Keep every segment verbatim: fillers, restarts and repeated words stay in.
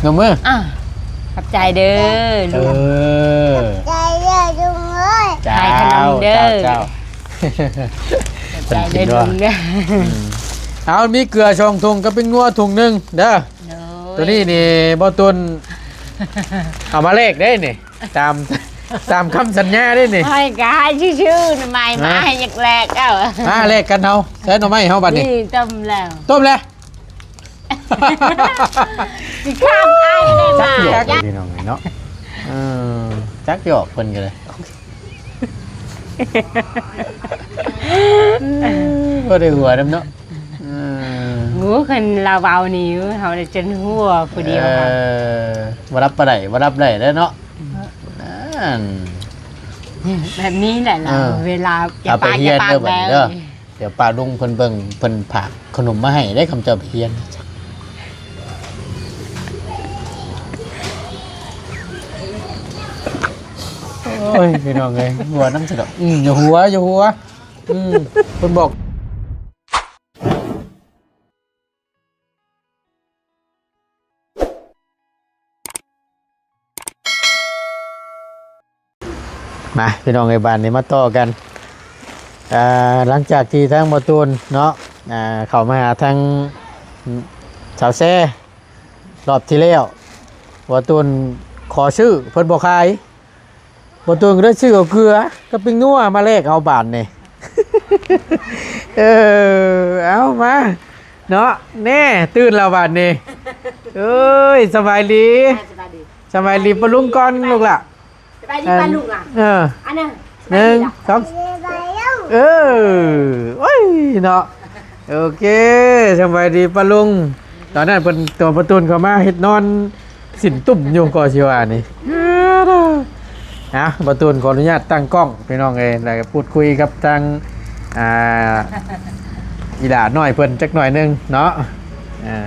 นมมือ อ่ะ ขอบใจเด้อ เอ ลุง อ ขอบใจเด้อลุงเอ้ย เจ้า ขายขนมเด้อ เจ้า เจ้า ขอบใจเด้อลุงเด้อ อืม เอา มีเกลือสองถุงกับปิ้งงัวถุงหนึ่งเด้อ โดย ตัวนี้นี่บ่ตุน เอามาแลกได้นี่ ตาม ตามคำสัญญาได้นี่ ให้ก็ให้ชื่อๆ หน่อไม้มา ฮะ ให้อยากแลกเอา มาแลกกันเอา ใส่หน่อไม้เฮาบัดนี้ นี่ต้มแล้ว ต้มแล้ว สิข้ามอ้ายได้มา จักหยอกพี่น้องเนาะ เออ จักหยอกเพิ่นก็เลย บ่ได้หัวนำเนาะ เออ โอ้ คันลาวเว้านี่ เฮาได้จนหัวผู้เดียว เออ บ่รับปานใด บ่รับได้แล้วเนาะ นั่น แบบนี้แหละเรา เออ เวลาอย่า เอาไป ปาก เฮียน อย่าปาก เด้อบัดนี้ แล้ว เด้อ เดี๋ยวป้าลุงเพิ่นเบิ่ง เพิ่นฝากขนมมาให้ได้ คำเจ้าไปเฮียน โอ้ย พี่น้องเอ้ย หัวนำซะดอก อืม อย่าหัว อย่าหัว อืม เพิ่นบอก มา พี่น้องเอ้ย บาดนี้มาต่อกัน อ่า หลังจากที่ทางบ่ตูนเนาะ อ่า เข้ามาหาทางสาวแซ่ รอบที่แล้ว บ่ตูนขอซื้อ เพิ่นบ่ขาย บ่ตูนก็ได้ซื้อเอาเกลือกับปิ้งงัวมาแลกเอาบาดนี่ เออ เอามา เนาะ แน่ ตื่นแล้วบาดนี่ เอ้ย สบายดี สบายดี สบายดีป้าลุงก่อนลูกล่ะ สบายดีป้าลุงอ่ะ เออ อันน่ะ หนึ่ง สอง เออ โอ้ย เนาะ โอเค สบายดีป้าลุง ตอนนั้นเพิ่น ตัวป้าตูนเข้ามาเฮ็ดนอน สิ้นตุ้มอยู่ ก็สิว่านี่ อ่ะ ป้าตูนขออนุญาตตั้งกล้อง พี่น้องเอ้ย แล้วก็พูดคุยกับทาง อ่า อีหล่าน้อยเพิ่นจักหน่อยหนึ่งเนาะ อ่า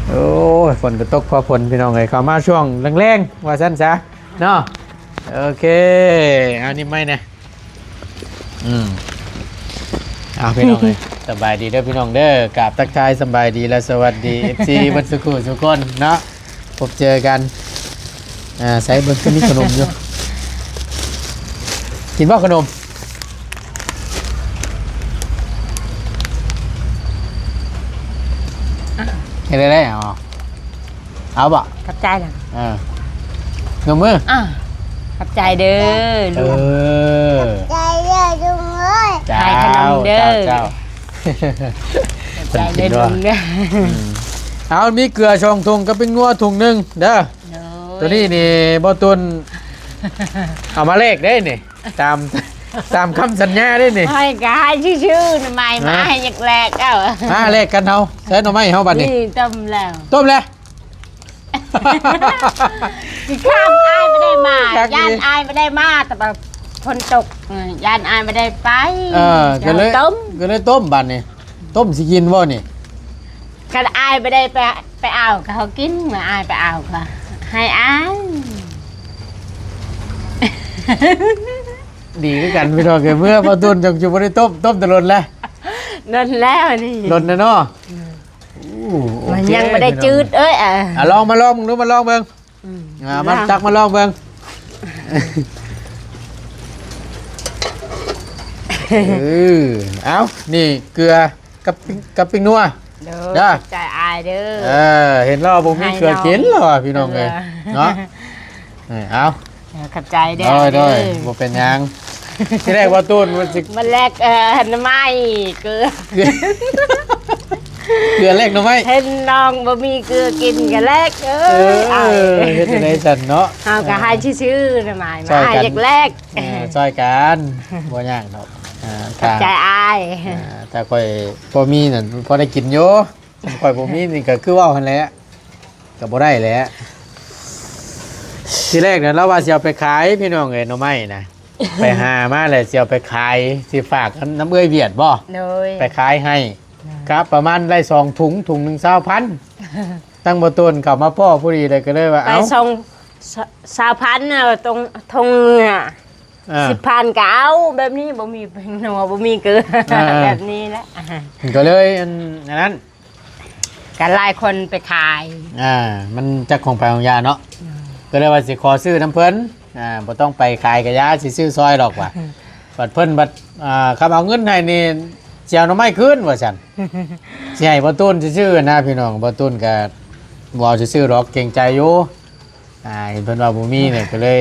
โอ้ย ฝนก็ตกพอฝน พี่น้องเอ้ย เข้ามาช่วงแลงๆ ว่าซั่นซะ เนาะ โอเค เอานี่ไม่นะ อืม เอาพี่น้องเอ้ย สบายดีเด้อพี่น้องเด้อ กราบทักทายสบายดีและสวัสดี เอฟซี เบิดสุขุสุคนเนาะ พบเจอกัน อ่า ใส่เบิ่ง คือมีขนมอยู่ กินบ่ขนม เฮ็ดได้ได้ อ๋อ เอาบ่ ขอบใจนะ เออ นมมือ อ่ะ ขอบใจเด้อ เอ ลุง อ ขอบใจเด้อลุงเอ้ย เจ้า ขายขนมเด้อ เจ้า เจ้า ขอบใจเด้อลุงเด้อ อืม เอา มีเกลือสองถุงกับปิ้งงัวถุงหนึ่งเด้อ โดย ตัวนี้นี่บ่ตูน เอามาแลกได้นี่ ตาม ตามคำสัญญาได้นี่ ให้ก็ให้ชื่อๆ หน่อไม้มา ฮะ ให้อยากแลกเอา มาแลกกันเอา ใส่หน่อไม้เฮาบัดนี้ นี่ต้มแล้ว ต้มแล้ว สิข้ามอ้ายบ่ได้มา คักอีหลี ย่านอ้ายบ่ได้มา แต่ว่าฝนตก เออ ย่านอ้ายบ่ได้ไป เออ ก็เลย ต้ม ก็เลยต้มบัดนี้ ต้มสิกินบ่นี่ คันอ้ายบ่ได้ไป ไปเอาก็เฮากิน เมื่ออ้ายไปเอาก็ให้อ้าย ดีคือกันพี่น้องเอ้ย เมื่อป้าตูนจังสิบ่ได้ต้ม ต้มแต่โดนแล้ว นั่นแล้วนี่ โดนแล้วเนาะ อืม โอ้ มัน โอเค ยังบ่ได้ พี่น้อง จืด เอ้ย อ่ะ อ่ะ ลองมาลองเบิ่งดู มาลองเบิ่ง อืม อ่ะ มา ลอง ตักมาลองเบิ่ง เออ เอา นี่เกลือกับปิ้ง กับปิ้งนัว เด้อ เด้อ ขอบใจอ้ายเด้อ เออ เห็นแล้วบ่มีเกลือกินแล้วอะพี่น้องเอ้ย เกลือ เนาะ เออ เอา เออ ขอบใจเด้อ โดย โดย เด้อ บ่เป็นหยัง ทีแรกว่าตูนมันสิ มันแลก เอ่อ หน่อไม้ เกลือ เกลือแลกหน่อไม้ เห็นน้องบ่มีเกลือกินก็แลก เออ เออ เอา เฮ็ดจั่งใด๋ซั่นเนาะ เฮาก็ให้ซื่อๆ หน่อไม้มา ช่วยกัน ให้แลกๆ เออ ช่วยกัน บ่ยากดอก อ่า ขอบใจอ้าย อ่า ถ้าข้อยพอมีนั่น พอได้กินอยู่ ข้อยบ่มีนี่ก็คือเว้าหั่นแหละ ก็บ่ได้แหละ ทีแรกน่ะ ลาวว่าสิเอาไปขาย พี่น้องเอ้ย หน่อไม้นะ ไปหามาแล้วสิเอาไปขาย สิฝากนำเอื้อยเวียดบ่ โดย ไปขายให้ โดย ครับ ประมาณได้สองถุง ถุงหนึ่งซาวพัน ตั้งบ่ต้นเข้ามาพ้อผู้ดีเลย ก็เลยว่า ไป เอ้า สอง ซาวพันน่ะ ตรงทงเหงือ อ่า สิบพันก็เอา แบบนี้บ่มีปิ้งนัว บ่มีเกลือ อ่า แบบนี้แหละ ก็เลยอัน อันนั้น ก็หลายคนไปขาย อ่า มันจักของไผของยาเนาะ อืม ก็เลยว่าสิขอซื้อนำเพิ่น อ่า บ่ต้องไปขายกะยา สิซื้อซอยดอกว่ะ บัดเพิ่นบัด อ่า คำเอาเงินให้นี่ สิเอาหน่อไม้คืนว่าซั่น สิให้บ่ตูนซื่อๆนะพี่น้อง บ่ตูนก็บ่เอาซื่อๆดอก เกรงใจอยู่ อ่า เห็นเพิ่นว่าบ่มีเนี่ย ก็เลย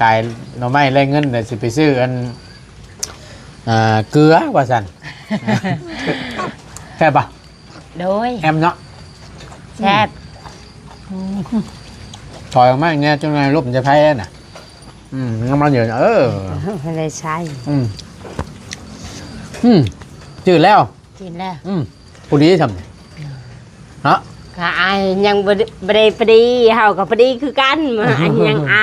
ขายหน่อไม้แลกเงิน แล้วสิไปซื้ออัน อ่า เกลือว่าซั่น แซ่บปะ โดย แอมเนาะ แซ่บ ถอยออกมาอีกแน่ จังไงลบมันจะแพ้น่ะ อืม น้ำมันเยอะ เออ ไม่ได้ใช้ อืม อืม จืดแล้ว กินแล้ว อืม พอดีทำเนี่ย เนาะ ก็อายยังบ่ได้ บ่ได้พอดี เฮาก็พอดีคือกัน มาอันยังอะ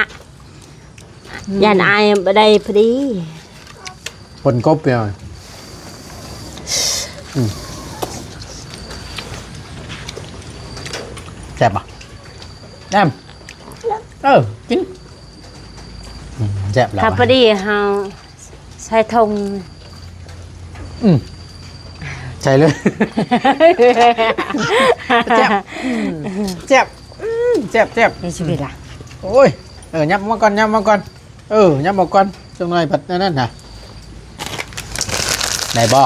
ย่านอายบ่ได้พอดี ปนกบเดียว อืม แซ่บปะ แอม เออ กิน อืม แซ่บแล้ว ถ้าพอดีเฮาใส่ถุง อืม ใส่เลย แซ่บ อืม แซ่บ อืม แซ่บ แซ่บ นี่สิเป็นล่ะ โอ้ย เออ ยับมาก่อน ยับมาก่อน เออ ยับมาก่อน จังหน่อยผัดอันนั้นน่ะ ได้บ่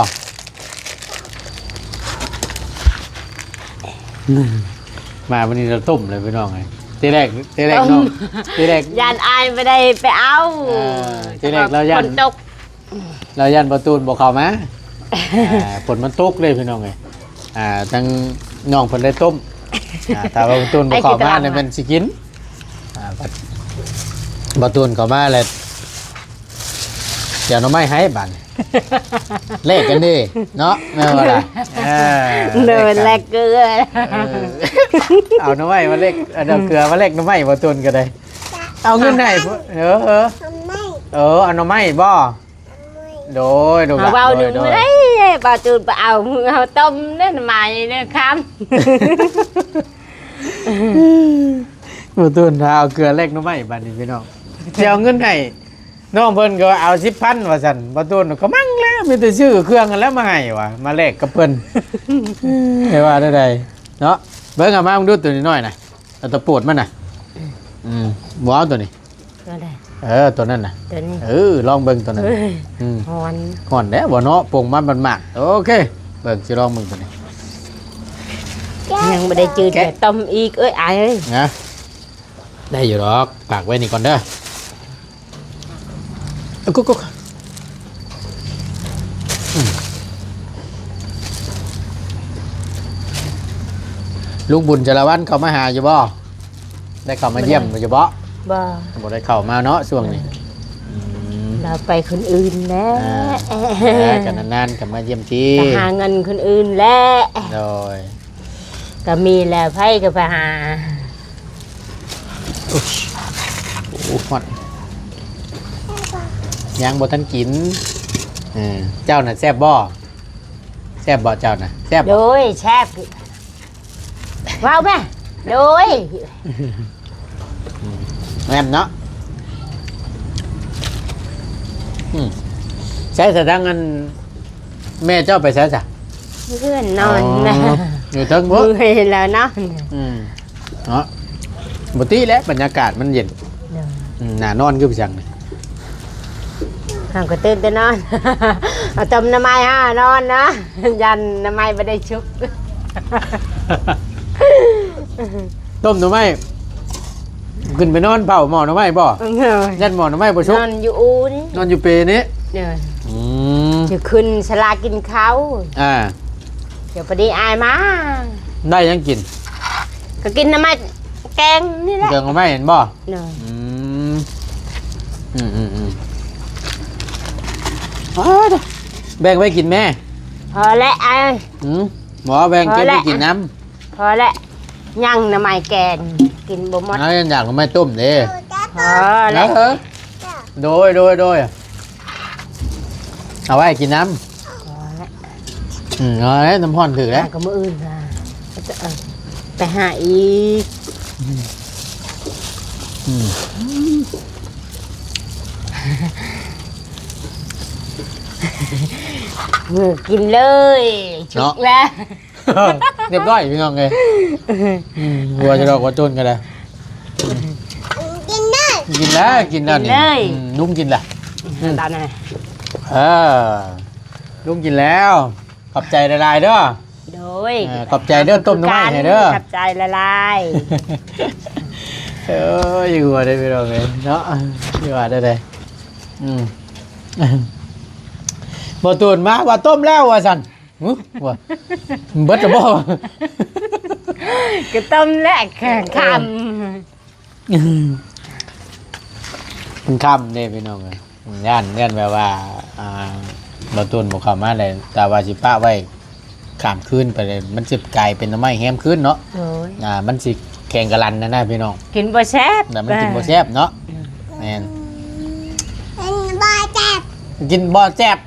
มาวันนี้เราต้มเลยพี่น้องเอ้ย ทีแรก ทีแรก ต้ม น้อง ทีแรก ย่านอายบ่ได้ไปเอา เออ ทีแรกเราย่าน ฝนตก เราย่านบ่ตูนบ่เข้ามา อ่า ฝนมันตกเลยพี่น้องเอ้ย อ่า ทั้งน้องเพิ่นได้ต้ม อ่า ถ้าว่าบ่ตูนบ่เข้ามาเนี่ย ไอ้ที่ตลาด แม่นสิกิน อ่า บ่ตูนเข้ามาแล้ว เดี๋ยวหน่อไม้ให้บัดนี้ แลกกันเด้เนาะ แม่นบ่ล่ะ เออ เดินแลกเกลือ เออ เอาหน่อไม้มาแลก เอาเกลือมาแลกหน่อไม้บ่ตูนก็ได้ เอาเงินให้ เออ เออ เออ เอาหน่อไม้บ่ โดย โดย เอาเว้า โดย หนึ่ง โดย บ่ได้ บ่ตูนไปเอา มึงเอาต้มเด้อ หน่อไม้เด้อคำ บ่ตูนเอาเกลือแลกหน่อไม้บัดนี้พี่น้อง สิเอาเงินให้ น้องเพิ่นก็เอาสิบพันว่าซั่น บ่ตูนก็มั่งแล้ว มีแต่ซื้อเครื่องกันแล้วมาให้ว่ะ มาแลกกับเพิ่น ให้ว่าได้ใดเนาะ เบิ่งเอามา มึงดูตัวน้อยๆน่ะ เอาตัวโปรดมันน่ะ อืม บ่เอาตัวนี้ ตัวใด เออ ตัวนั้นน่ะ ตัวนี้ เออ ลองเบิ่งตัวนั้น เอ้ย อืม ฮ้อน ฮ้อนแล้วบ่เนาะ ปงมันมันมาก โอเค เบิ่งสิลองเบิ่งตัวนี้ ยังบ่ได้จืด แกะ เดี๋ยวต้มอีก เอ้ย อายเอ้ย นะ ได้อยู่ดอก ฝากไว้นี่ก่อนเด้อ กุ๊กกุ๊ก อืม ลุงบุญจารวันเข้ามาหาอยู่บ่ ได้เข้ามาเยี่ยมอยู่บ่ บ่ บ่ได้เข้ามาเนาะช่วงนี้ อืม เราไปคนอื่นแล้ว อ่า แล้วกันนานๆก็มาเยี่ยมที ไปหาเงินคนอื่นแล้ว โดย ก็มีแล้ว ไผก็ไปหา อุ๊ย โอ้ ฮ้อน ยังบ่ทันกิน เออ เจ้าน่ะแซ่บบ่ แซ่บบ่เจ้าน่ะ แซ่บบ่ โดย แซ่บ ว้าวแม่ โดย แม่นเนาะ อืม ใช้สะดังอัน แม่เจ้าไปใช้สะ เพื่อนนอนนะ อ๋อ อยู่เทิงพุ้น เมื่อยแล้วนอน อืม เนาะ บ่ติแล้ว บรรยากาศมันเย็น เดี๋ยว อืม น่านอนคือไปจังนี่ เฮาก็ตื่นแต่นอน เอาต้มหน่อไม้หานอนนะ ย่านหน่อไม้บ่ได้ชุบ ต้มหน่อไม้ ขึ้นไปนอนเผาหม้อหน่อไม้บ่ เออ ย่านหม้อหน่อไม้บ่ชุบ นอนอยู่อู่นี่ นอนอยู่เปนี่ เดี๋ยว อืม จะขึ้นศาลากินข้าว อ่า เดี๋ยวพอดีอายมา ได้หยังกิน ก็กินหน่อไม้แกงนี่แหละ แกงหน่อไม้เห็นบ่ เนาะ อืม อืม อืม อืม อ๋อ เด้อ แบ่งไว้กินแม่ พอแล้วไอ้ อืม บ่แบ่งเก็บไว้กินน้ำ พอแล้ว ยังหน่อไม้แกง กินบ่หมด อ้าว อยากหน่อไม้ต้มเด้ พอแล้ว เออ โดย โดย โดย เอาไว้กินน้ำ พอแล้ว อืม เอาไว้น้ำฮ้อนถือแล้ว หาก็มื้ออื่นค่ะ เออ ไปหาอีก อืม มือกินเลย ชุกแล้ว เนาะ เรียบร้อยพี่น้องเอ้ย อืม หัวจะดอกหัวโจนก็ได้ กินเลย กินแล้ว กินแล้วนี่ กินเลย อืม ลุงกินละ อืม ตามนั้น เออ ลุงกินแล้ว ขอบใจหลายๆเด้อ โดย เออ ขอบใจเด้อ ต้มหน่อไม้ให้เด้อ ขอบใจหลายๆ เอ้ย หัวได้พี่น้องเอ้ยเนาะ หัวได้เลย อืม บ่ตูนมา ว่าต้มแล้ว ว่าซั่น หึ ว่า เบิดแล้วบ่ ก็ต้มแหละ แข่งคำ มันค่ำเด้พี่น้องเอ้ย ย่าน ย่านแบบว่า อ่า บ่ตูนบ่เข้ามาเลย แต่ว่าสิปะไว้ ข้ามคืนไปเลย มันสิกลายเป็นหน่อไม้แฮมคืนเนาะ โอ้ย อ่า มันสิแข่งกะลันนะนะพี่น้อง กินบ่แซ่บ แต่มันกินบ่แซ่บเนาะ อืม แม่น กินบ่แซ่บ กินบ่แซ่บ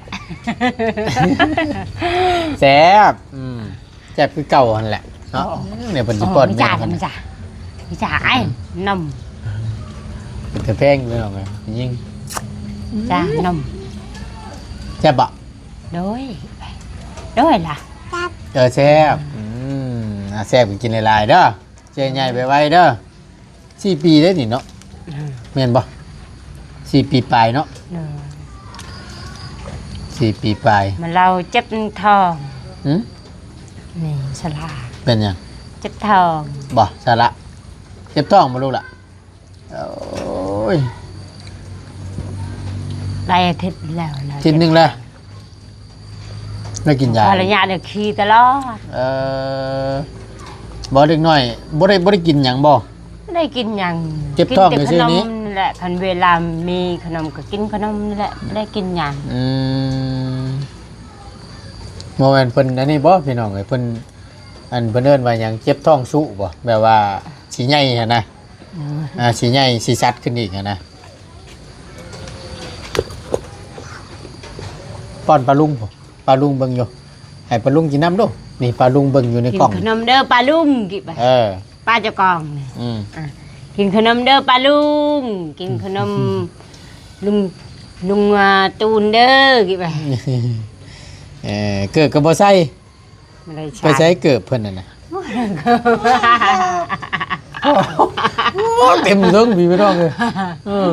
แซ่บ อืม แซ่บคือเก่าหั่นแหละเนาะ โอ้ เนี่ยเพิ่นสิป้อน โอ้ แม่นหั่น มีจ่า มีจ่า มีจ่า ไอ้นม เป็นกระแพงพี่น้องเอ้ย ยิ่ง จ้านม แซ่บบ่ โดย โดยล่ะ เออ แซ่บ อืม อ่ะ แซ่บก็กินหลายๆเด้อ เจใหญ่ไปไวเด้อ สี่ปีได้นี่เนาะ อืม แม่นบ่ สี่ปีปลายเนาะ เออ สี่ปีปลาย มาเล่าเจ็บท้อง หืม นี่สลา เป็นหยัง เจ็บท้อง บ่ สาระ เจ็บท้องบ่ลูกล่ะ โอ้ย หลายอาทิตย์แล้วนะ อาทิตย์หนึ่งแล้ว ได้กินยา ภรรยาเนี่ยขี่ตลอด เออ บ่ เด็กน้อย บ่ได้ บ่ได้กินหยังบ่ บ่ได้กินหยัง เจ็บท้อง กินแต่ ซื่อๆนี่ ขนมนี่แหละ คันเวลามีขนมก็กินขนมนี่แหละ บ่ได้กินหยัง อืม บ่แม่นเพิ่นอันนี้บ่พี่น้องเอ้ย เพิ่น อันเพิ่นเอิ้นว่าหยัง เจ็บท้องซุบ่ แบบว่าสิใหญ่หั่นนะ อืม อ่า สิใหญ่ สิสัดขึ้นอีกหั่นนะ ป้อนป้าลุงพุ้น ป้าลุงเบิ่งอยู่ ให้ป้าลุงกินน้ำดู นี่ป้าลุงเบิ่งอยู่ในกล่อง กินขนมเด้อป้าลุง กินไป เออ ป้าเจ้ากล่องนี่ อืม อ่ะ กินขนมเด้อป้าลุง กินขนม ลุง ลุง อ่า ตูนเด้อ กินไป เออ เกิดก็บ่ใส่ บ่ได้ใส่ ไปใส่เกิบเพิ่นนั่นน่ะ โอ้ เต็มเทิงพี่น้องเอ้ย เออ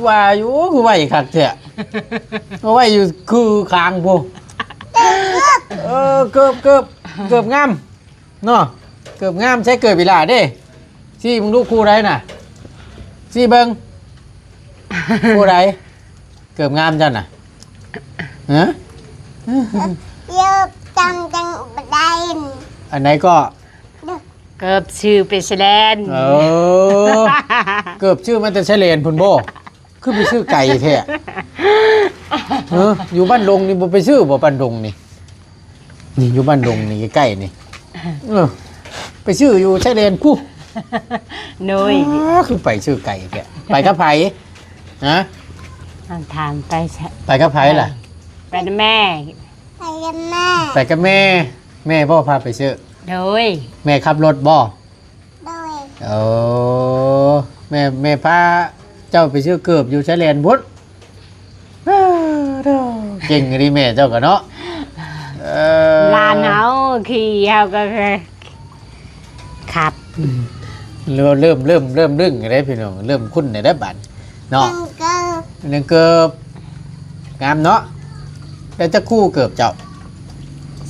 ว่าอยู่คือไว้คักแท้ เอาไว้อยู่คือคางพุ้น เออ เกิบ เกิบ เกิบงาม เนาะ เกิบงาม ใส่เกิบอีหล่าเด้ สิมึงดูคู่ใดน่ะ สิเบิ่ง คู่ใด เกิบงามจังน่ะ ฮะ เยอะจังจังบ่ได้ อันไหนก็ เกิบซื้อไปแสดง เออ เกิบซื้อมาแต่แสดงพุ้นบ่ คือไปซื้อไกลแท้ เออ อยู่บ้านดงนี่บ่ไปซื้อบ่ บ้านดงนี่ นี่อยู่บ้านดงนี่ใกล้ๆนี่ เออ ไปซื้ออยู่ชายแดนพุ้น โดย อ้า คือไปซื้อไกลแท้ ไปกับไผ ฮะ ถามไปซะ ไปกับไผล่ะ ไปกับแม่ ไปกับแม่ ไปกับแม่ แม่บ่พาไปซื้อ โดย แม่ขับรถบ่ โดย โอ้ แม่ แม่พาเจ้าไปซื้อเกิบอยู่ชายแดนพุ้น เอ้อ เก่งดีแม่เจ้าก็เนาะ เออ หลานเฮาขี่เฮาก็ขับ เริ่ม เริ่ม เริ่ม เริ่มดึงได้พี่น้อง เริ่มคุ้นได้บาดเนาะ เรื่องเกิบ เรื่องเกิบ งามเนาะ แล้วจักคู่เกิบเจ้า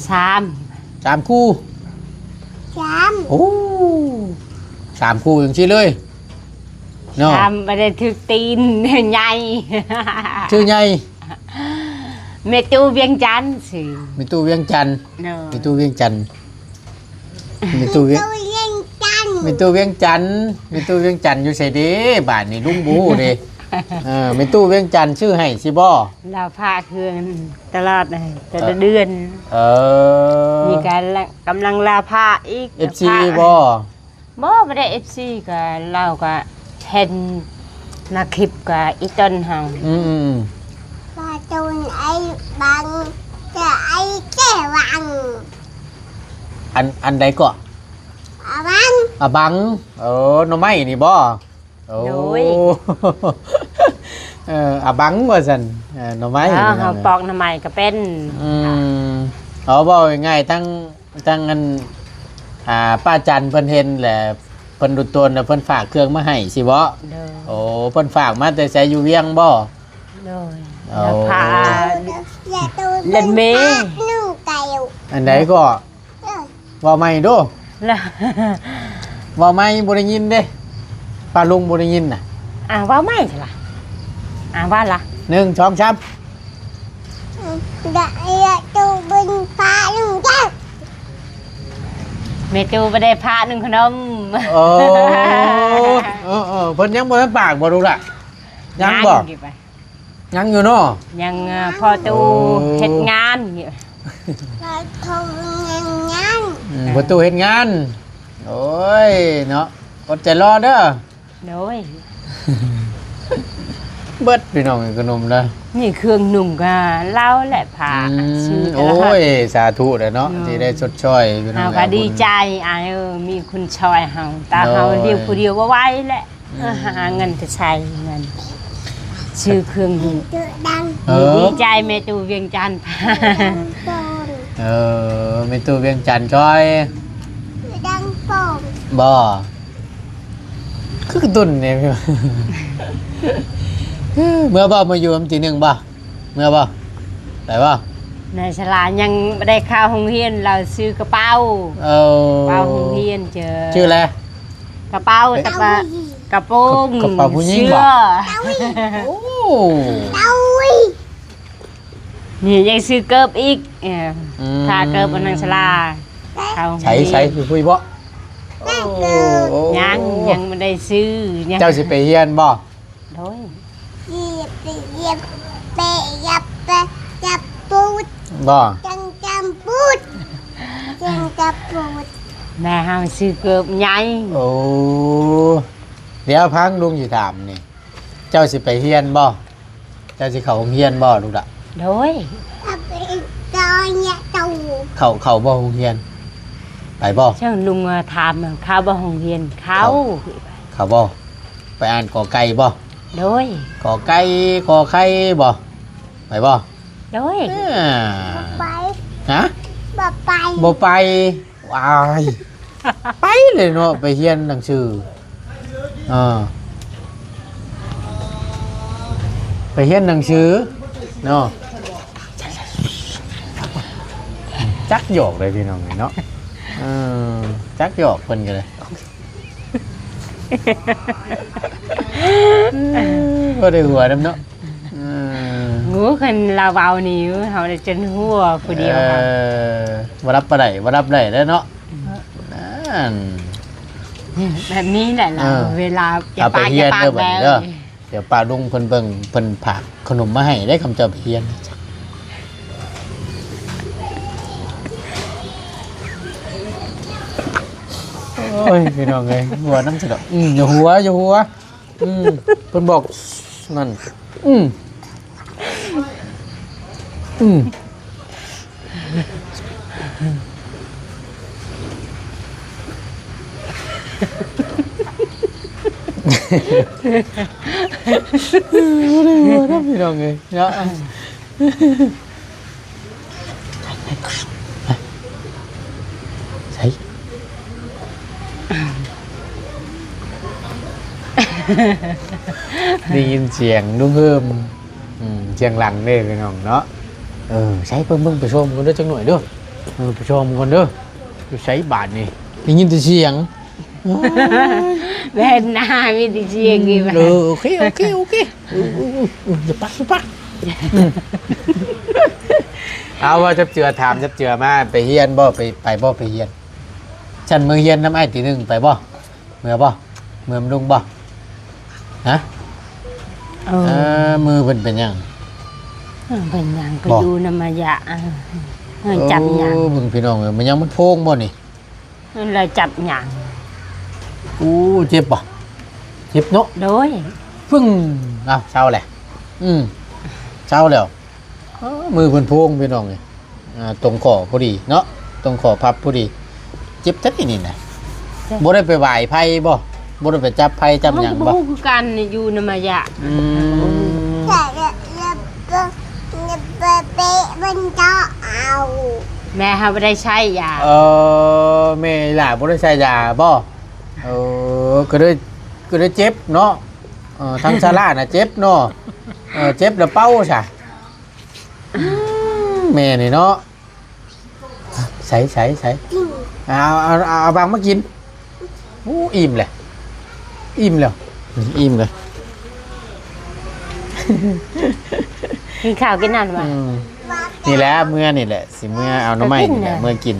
สาม สามคู่ สาม โอ้ สามคู่จังซี่เลย เนาะ สาม บ่ได้ถืกตีน ใหญ่ ชื่อใหญ่ แม่ตู้เวียงจันทน์สิ แม่ตู้เวียงจันทน์ เนาะ แม่ตู้เวียงจันทน์ แม่ตู้เวียง แม่ตู้เวียงจันทน์ แม่ตู้เวียงจันทน์ แม่ตู้เวียงจันทน์อยู่ไสเด้ บาดนี้ลุงบ่ฮู้เด้ เออ แม่ตู้เวียงจันทน์ชื่อให้สิบ่ ลาวพระคืนตลอดเลย แต่ละเดือน เออ มีการละ กำลังลาวพระอีก เอฟซี ลาวพระ บ่ บ่ บ่ได้ เอฟซี ก็ ลาวก็เห็นในคลิปก็อีต้นเฮา อืม ว่าตูนไอ้บัง จะไอ้แก้วัง อัน อันใดก็ อาบัง อาบัง เออ หน่อไม้นี่บ่ โอ้ โดย เออ อาบังว่าซั่น เออ หน่อไม้ อ่า พี่น้อง เฮาปอกหน่อไม้ก็เป็น อืม เอาเว้าง่ายๆ ทั้ง ทางอัน อ่า ป้าจันเพิ่นเห็นแหละ เพิ่นดูตนแล้วเพิ่นฝากเครื่องมาให้สิบ่ โดย โอ้ เพิ่นฝากมาแต่ไส อยู่เวียงบ่ โดย โอ้ แล้วพา เล่นเมย์ อันใดก็ เว้าใหม่ดู แล้ว เว้าใหม่ บ่ได้ยินเด้ ป้าลุงบ่ได้ยินน่ะ อ่า เว้าใหม่สิล่ะ อ่า ว่าล่ะ หนึ่ง สอง สาม ดะเอะตูบึงฟ้าลุงแก้ว แม่ตู้บ่ได้พานึ่งขนม โอ้ เออ เออ เพิ่นยังบ่ทันปากบ่ลูกล่ะ ยังบ่ ยังอยู่ไป ยังอยู่เนาะ ยัง เอ่อ พ่อตู้ โอ้ เฮ็ดงานอยู่ พ่อตู้เฮ็ดงาน อืม พ่อตู้เฮ็ดงาน โอ้ย เนาะ อดใจรอเด้อ โดย เบิดพี่น้องขนมนะ นี่เครื่องนุ่งก็เล่าแหละพา อืม ซื้อแต่ละ โอ้ย สาธุเลยเนาะ เนาะ ที่ได้ชดช่วยพี่น้อง เฮาก็ดีใจ อ่ะ เออ มีคนช่วยเฮา แต่เฮา โดย เลี้ยงผู้เดียวบ่ไหวแหละ อืม เออ หาเงินจะใช้เงิน ซื้อเครื่องนุ่ง เออ ดีใจแม่ตู้เวียงจันทน์ เออ แม่ตู้เวียงจันทน์ช่วย ดังโป่ง บ่ คือตุ่นเนี่ย เมื่อบ่ มาอยู่วันที่หนึ่งบ่ เมื่อบ่ ไปบ่ นายสลายังบ่ได้เข้าโรงเรียน เราซื้อกระเป๋า เออ กระเป๋าโรงเรียนเจอ ชื่ออะไร กระเป๋า เอ๊ะ ตะปะ กระโปรง กระเป๋าผู้หญิง เสื้อ บ่ โอ้ นี่ยังซื้อเกิบอีก เออ อืม ถ้าเกิบอันนางสลา เข้าโรงเรียน ใส่ ใส่ คุยบ่ โอ้ ยัง ยังบ่ได้ซื้อ ยัง เจ้าสิไปเฮียนบ่ โดย เยียบเยียบเปะยับเปะยับปูด บ่ จังจังปูด จังจังปูด แม่เฮาซื้อเกิบใหญ่ โอ้ เดี๋ยวพังลุงสิถามนี่ เจ้าสิไปเฮียนบ่ เจ้าสิเข้าโรงเรียนบ่ลูกล่ะ โดย เอาไปตอนเนี่ยตู เข้า เข้าบ่โรงเรียน ไปบ่ เชิงลุงมาถามเข้าบ่โรงเรียน เข้า เข้า เข้าบ่ ไปอ่านกอไก่บ่ โดย กอไก่ ขอไข่บ่ ไปบ่ โดย เอ้อ บ่ไป ฮะ บ่ไป บ่ไป ว้าย ไปเลยเนาะ ไปเฮียนหนังสือ อ่า ไปเฮียนหนังสือ เนาะ จักหยอกเลยพี่น้องเนาะ เออ จักหยอกเพิ่นก็เลย บ่ได้หัวนำเนาะ เออ โอ้ คันลาวเว้านี่ เฮาได้จนหัวผู้เดียว เออ บ่รับปานใด บ่รับได้แล้วเนาะ นั่น แบบนี้แหละล่ะ เออ เวลา เอาไปเฮียนเด้อบัดนี้เด้อ แล้ว เดี๋ยวป้าลุงเพิ่นเบิ่ง เพิ่นฝากขนมมาให้ได้ คำเจ้าไปเฮียน โอ้ย พี่น้องเอ้ย หัวนำซะดอก อืม อย่าหัว อย่าหัว อืม เพิ่นบอก นั่น อืม อืม บ่ได้หัวนำพี่น้องเอ้ย เนาะ ใส่ ได้ยินเสียงลุงเฮิม อืม เสียงหลังเด้พี่น้องเนาะ เออ ใส่เบิ่ง เบิ่ง ไปชมกันเด้อจักหน่อยเด้อ เออ ไปชมกันเด้อ อยู่ไสบาดนี่ ได้ยินแต่เสียง โอ้ย แม่นหน้ามีแต่เสียงอยู่ เออ โอเค โอเค โอเค เออ เออ เออ เออ อย่าปัก อย่าปัก อืม เอาว่าจับเจือ ถามจับเจือมา ไปเฮียนบ่ ไป ไปบ่ ไปเฮียน ฉันมื้อเฮียนนำอ้ายตีหนึ่งไปบ่ เมือบ่ เมือมลุงบ่ ฮะ เออ เออ มือเพิ่นเป็นหยัง เออ เป็นหยังก็ บ่ อยู่นำมายะ เออ เออ จับหยัง โอ้ เบิ่งพี่น้องเอ้ย มันยังมันโพงบ่นี่ นั่นแหละจับหยัง โอ้ เจ็บบ่ เจ็บเนาะ โดย ปึ้ง อ้าว เซาแหละ อืม เซาแล้ว เออ มือเพิ่นโพงพี่น้องเอ้ย อ่า ตรงข้อพอดีเนาะ ตรงข้อพับพอดี เจ็บแท้นี่นะ เจ็บ บ่ได้ไปไหว้ไผบ่ บ่ได้ไปจับไผจับหยังบ่ เฮาก็บ่ฮู้คือกัน อยู่นำมายะ อืม แต่ละ ละ ละ ละ เปะมันจะเอา แม่เฮาบ่ได้ใช้ยา เออแม่หล่าบ่ได้ใส่ยาบ่เออก็เลยก็เลยเจ็บเนาะเออทางซาร่าน่ะเจ็บเนาะเออเจ็บแล้วเป่าซะอืมแม่นี่เนาะใส่ใส่ใส่เอาเอาเอาเอาบางมากินอู้อิ่มเลยอิ่มแล้วอืมอิ่มเลย กินข้าวกินน้ำมา อืมนี่แหละเมื่อนี่แหละสิเมื่อเอาหน่อไม้นี่แหละ ก็กินนะ เมื่อกิน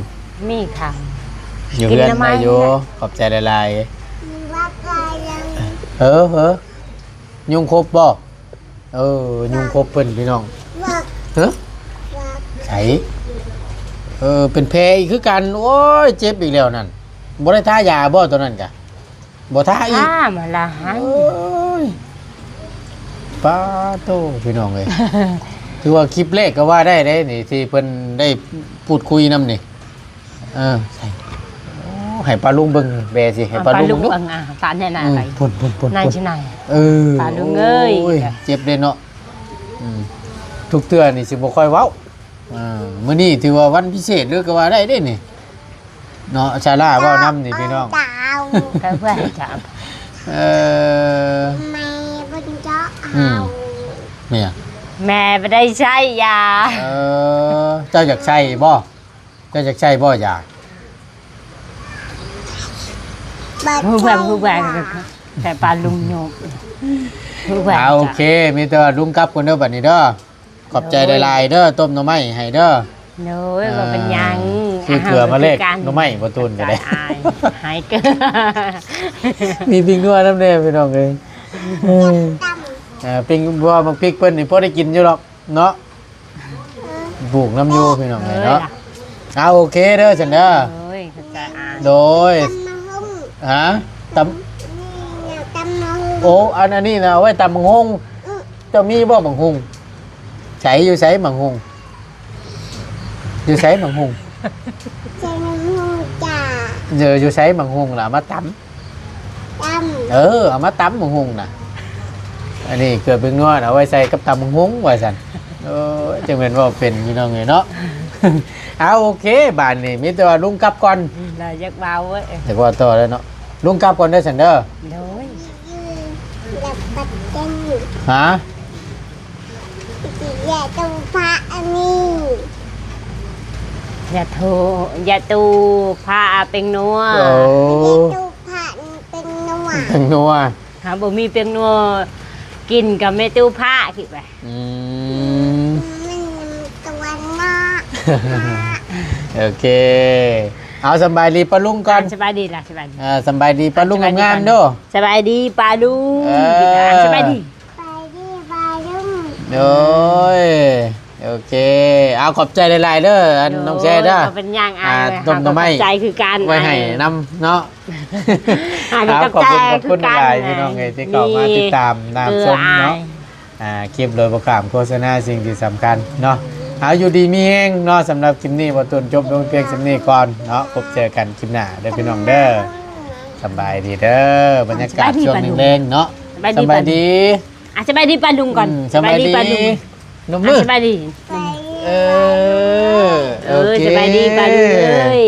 มีข้าว อยู่ กิน เพื่อน หน่อไม้ ได้อยู่ นี่แหละ ขอบใจหลายๆเออเฮ้อยุงครบบ่เออยุงครบเพิ่นพี่น้องเฮ้อใสเออเป็นแผลอีกคือกันโอ้ยเจ็บอีกแล้วนั่นบ่ได้ทายาบ่ตัวนั้นกะบ่ทาอีก อ้ามาละหัน โอ้ยป้าโตพี่น้องเอ้ย ถือว่าคลิปแรกก็ว่าได้ได้นี่ที่เพิ่นได้พูดคุยนำนี่เออใส่โอ้ให้ป้าลุงเบิ่งแบสิให้ป้าลุง ปลาลุง ดู เบิ่งอ่ะปลาเนี่ยนะ อืม อะไร พุ่นพุ่นพุ่น นาย พุ่น ชนาย เออ ป้าลุงเอ้ย โอ้ยเจ็บเลยเนาะอืมทุกเทื่อนี่สิบ่ค่อยเว้าอ่ามื้อนี้ถือว่าวันพิเศษเลยก็ว่าได้เด้นี่เนาะซาร่าเว้านำนี่พี่น้อง ดาว เพื่อเพื่อจะ เออ แม่บนเจาะ อื เอา ม เนี่ย แม่ไม่ได้ใช้ยา เออเจ้าอยากใส่บ่เจ้าอยากใส่บ่อยาก บัด ผู้แบงผู้แบงแต่ปลาลุงโยกผู้แบง อ่าโอเค มีแต่ว่าลุงกลับคนเด้อบัดนี้เด้อขอบใจหลายๆเด้อต้มหน่อไม้ให้เด้อ โน้ยว่าเป็นหยัง คือเกลือมาแลกหน่อไม้บ่ตูนก็ได้ อายหายเกิน มีปิ้งนัวน้ำแน่พี่น้องเอ้ยเออ ตำ เออปิ้งบัวมักพริกเพิ่นนี่พอได้กินอยู่หรอกเนาะปลูกน้ำอยู่พี่น้องเอ้ยเนาะเอาโอเคเด้อฉันเด้อ โอ้ยเข้าใจอาย โดย ตำมะฮุ่ง ฮะตำ นี่นะตำมะฮุ่ง โอ้อันอันนี้นะเอาไว้ตำบักฮงเจ้ามีบ่บักฮงใสอยู่ใสบักฮงอยู่ใสบักฮง ใส่มะฮุ่งจ้า เจออยู่ใสบักฮงล่ะมาตำ ตำ เออเอามาตำบักฮงน่ะ อันนี้เกลือพริกนัวน่ะเอาไว้ใส่กับตำบักฮงว่าซั่นเออจังเป็นว่าเป็นพี่น้องเอ้ยเนาะเอาโอเคบาดนี้มีแต่ว่าลุงกลับก่อน เราอยากเบาเว้ย แต่ว่าต่อแล้วเนาะลุงกลับก่อนเด้อฉันเด้อ โดย ยืนหลับปัดเต้น ฮะ อย่าตูพระอันนี้ อย่าโทอย่าตูพาเป็นนัว โอ้ อย่าตูพระเป็นนวด เป็นนัว หาบ่มีเป็นนัวกินกับแม่ตู้พาคิดไป อืม มันตัวหน้า โอเค เอาสำบายดีป้าลุงก่อน สบายดีล่ะสบายดี อ่าสำบายดีป้าลุงงามๆเด้อ สบายดีป้าลุง เออ สบายดี ไปดีปลาลุ่ม โดยโอเค เอาขอบใจหลายๆเด้ออันน้องแซ่เด้อ โยเป็นอย่าง อ่า อาย ต้มหน่อไม้ ขอบใจคือการ ไว้ให้น้ำเนาะ อ่า ครับ ข ข อ อ บบ ใจ คุณขอบคุณ คือการ หลายๆพี่น้องเอ้ยที่เข้ามาติดตามนำชมเนาะ เอออาย อ่าคลิปโดยประกอบโฆษณาสิ่งที่สำคัญเนาะเอาอยู่ดีมีแฮงเนาะสำหรับคลิปนี้บ่ตูนจบลงเพียงส่ำนี้ก่อนเนาะพบเจอกันคลิปหน้าเด้อพี่น้องเด้อสำบายดีเด้อบรรยากาศช่วงแลงๆเนาะ สบายดี สำบายดี อ่ะสบายดีป้าลุงก่อน อืมสบายดี ป้าลุง นม อ่ะ มือ สบายดี เออ เอ โอ อ เค สบายดีป้าลุงเอ้ย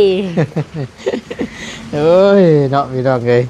เอ้ยเนาะพี่น้องเอ้ย